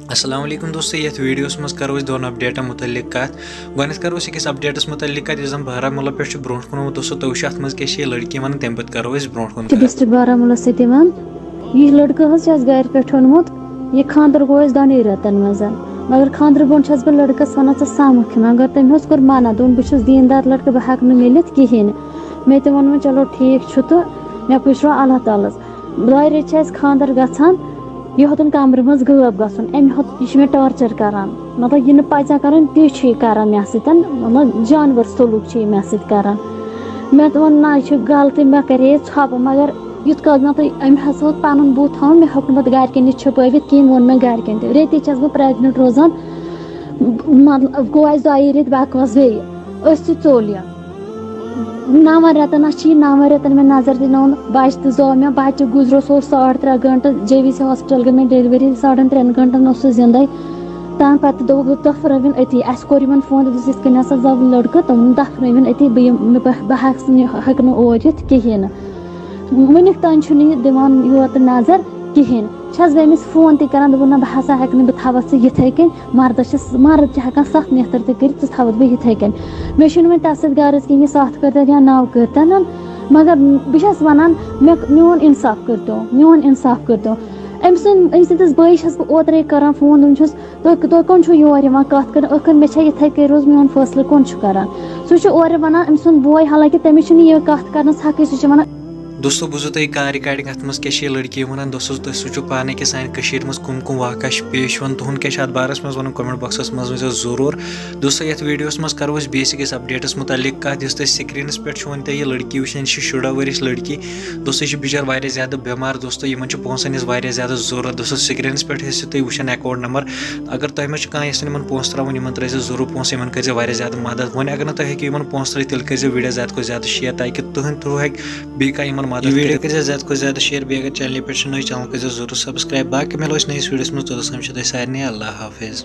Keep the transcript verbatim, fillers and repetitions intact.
السلام علیکم دوستو، یتھ ویڈیوس منٛز کرو أسۍ دۄن اپڈیٹن متعلق کتھ۔ گۄڈنیتھ کرو أسۍ أکِس اپڈیٹس متعلق کتھ، یُس زن بارہمولہ پٮ۪ٹھ چھُ برونٛٹھ کُن آمُت۔ دوستو، تُہۍ وٕچھِو اتھ منٛز کیٛاہ چھِ یہِ لڑکی ونان، تمہِ پتہٕ کرو أسۍ برونٛٹھ کُن کتھ۔ ڈسٹرکٹ بارہمولہ سۭتۍ یِوان۔ یہِ لڑکہٕ حظ چھُ اَسہِ گرِ پٮ۪ٹھ اوٚنمُت۔ یہِ خانٛدر گوٚو اَسہِ دۄنٕے رٮ۪تن منٛز۔ مگر خانٛدرٕ برونٛٹھ چھَس بہٕ لڑکس ونان، "ژٕ سمکھ مےٚ"، مگر تٔمۍ حظ کوٚر منع، دوٚپُن، "بہٕ چھُس دیٖندار لڑکہٕ، بہٕ ہٮ۪کہٕ نہٕ مِلِتھ کِہیٖنۍ نہٕ۔" مےٚ تہِ ووٚن، "وۄنۍ چلو ٹھیٖک چھُ تہٕ مےٚ پُشراو اللہ تعالیٰ ہس۔" دۄیہِ ریٚتۍ چھِ اَسہِ خانٛدر گژھان، یہِ ہیوٚتُن کمرٕ منٛز غٲب گژھُن۔ أمۍ ہیوٚت، یہِ چھُ مےٚ torture کران، مطلب، یہِ نہٕ پزِ کرُن، تی چھُ یہِ کران مےٚ سۭتۍ، مطلب، جانور سلوٗک چھُ یہِ مےٚ سۭتۍ کران۔ مےٚ تہِ ووٚن، "نہ، یہِ چھُ غلطٕے، مےٚ کرے یہِ ژھۄپہٕ"، مگر یُتھ کال مےٚ تُہۍ، أمۍ ہسا اوس پنُن بُتھ تھاوُن، مےٚ ہیوٚک نہٕ پتہٕ گرِکٮ۪ن نِش چھُپٲوِتھ کِہیٖنۍ، ووٚن مےٚ گرِکٮ۪ن تہِ۔ ریٚتی چھَس بہٕ pregnant روزان، مطلب، گوٚو اَسہِ دۄیہِ ریٚتۍ بکواس بیٚیہِ۔ أسۍ تہِ ژوٚل یہِ۔ نَوَن رٮ۪تَن ہا چھِ یہِ نَوَن رٮ۪تَن مےٚ نظر دِناوُن۔ بَچہٕ تہِ زاو مےٚ، بَچہٕ گُزریو، سُہ اوس ساڑ ترٛےٚ گٲنٛٹہٕ، جے وی سی ہاسپِٹَل گٔے مےٚ delivery، ساڑَن ترٛٮ۪ن گٲنٛٹَن اوس سُہ زِندَے۔ تَمہِ پَتہٕ دوٚپُکھ، "دَفنٲوِن أتی۔" اَسہِ کوٚر یِمَن فون، دوٚپُس، "یِتھ کٔنۍ ہسا زاو لٔڑکہٕ"، تِمَن دَفنٲوِن أتی، بہٕ یِم، مےٚ، بہٕ، بہٕ ہٮ۪کہٕ نہٕ، ہٮ۪کہٕ نہٕ اور یِتھ کِہیٖنۍ نہٕ۔ وٕنیُک تام چھُنہٕ یہِ دِوان یور تہٕ نظر کِہیٖنۍ۔ چھَس بہٕ أمِس فون تہِ کران، دوٚپُن، "نہ، بہٕ ہسا ہٮ۪کہٕ نہٕ، بہٕ تھاوَتھ ژٕ یِتھَے کٔنۍ، مردَس چھِ، مرد چھِ ہٮ۪کان سَتھ نیتٕر تہِ کٔرِتھ، ژٕ تھاوَتھ بہٕ یِتھَے کٔنۍ۔" مےٚ چھُنہٕ وۄنۍ تَس سۭتۍ غرض کِہیٖنۍ، یہِ سَتھ کٔرۍتَن یا نَو کٔرۍتَن، مگر بہٕ چھَس وَنان، مےٚ، میون اِنصاف کٔرۍتو، میون اِنصاف کٔرۍتو۔ أمۍ سٕنٛد، أمۍ سٕنٛدِس بٲیِس چھَس بہٕ اوترَے کران فون، دَپان چھُس، "تُہۍ، تُہۍ کَم چھُو یور یِوان کَتھ کَرنہِ؟ ٲخٕر مےٚ چھا یِتھَے کٔنۍ روٗز، میون فٲصلہٕ کون چھُ کَران؟" سُہ چھُ اورٕ وَنان، أمۍ سُنٛد بوے، حالانکہِ تٔمِس چھُنہٕ یہِ کَتھ کَرنَس حقٕے، سُہ چھُ وَنان۔ دوستو، بوٗزِو تُہۍ کار recording، اَتھ منٛز کیٛاہ چھِ یہِ لڑکی وَنان۔ دوستو، تُہۍ سوٗنٛچِو پانَے کہِ سانہِ کٔشیٖرِ منٛز کٕم کٕم واقعہ چھِ پیش یِوان، تُہُنٛد کیٛاہ چھُ اَتھ بارَس منٛز وَنُن، comment boxَس منٛز ؤنۍزیو ضروٗر۔ دوستو، یَتھ ویڈیوَس منٛز کَرو أسۍ بیٚیہِ أکِس اپڈیٹَس متعلق کَتھ، یُس تُہۍ screenَس پٮ۪ٹھ چھُو وۄنۍ تۄہہِ یہِ لڑکی وٕچھان چھِ، شُراہ ؤرِش لڑکی۔ دوستو، یہِ چھِ بِچٲر واریاہ زیادٕ بٮ۪مار۔ دوستو، یِمَن چھِ پونٛسَن ہِنٛز واریاہ زیادٕ ضروٗرت۔ دوستو، screenَس پٮ۪ٹھ ٲسِو تُہۍ وٕچھان account number۔ اگر تۄہہِ منٛز چھُ کانٛہہ یَژھان یِمَن پونٛسہٕ ترٛاوُن، یِمَن ترٛٲیزیو ضروٗر پونٛسہٕ، یِمَن کٔرۍزیو واریاہ زیادٕ مدد۔ وۄنۍ اگر نہٕ تُہۍ ہیٚکِو یِمَن پونٛسہٕ ترٛٲوِتھ، تیٚلہِ کٔرۍزیو ویٖڈیو زیادٕ کھۄتہٕ زیادٕ share، تاکہِ تُہٕنٛدِ through ہیٚکہِ بیٚیہِ کانٛہہ یِمَن مدد یہِ ویٖڈیو کٔرِتھ۔ کٔرۍزیو زیادٕ کھۄتہٕ زیادٕ share، بیٚیہِ اگر channelہِ پٮ۪ٹھ چھِ نٔے، channel کٔرۍزیو ضروٗر subscribe۔ باقٕے مِلو أسۍ نٔیِس ویٖڈیوَس منٛز، توٚتَس تام چھِ تۄہہِ سارنٕے اللہ حافظ۔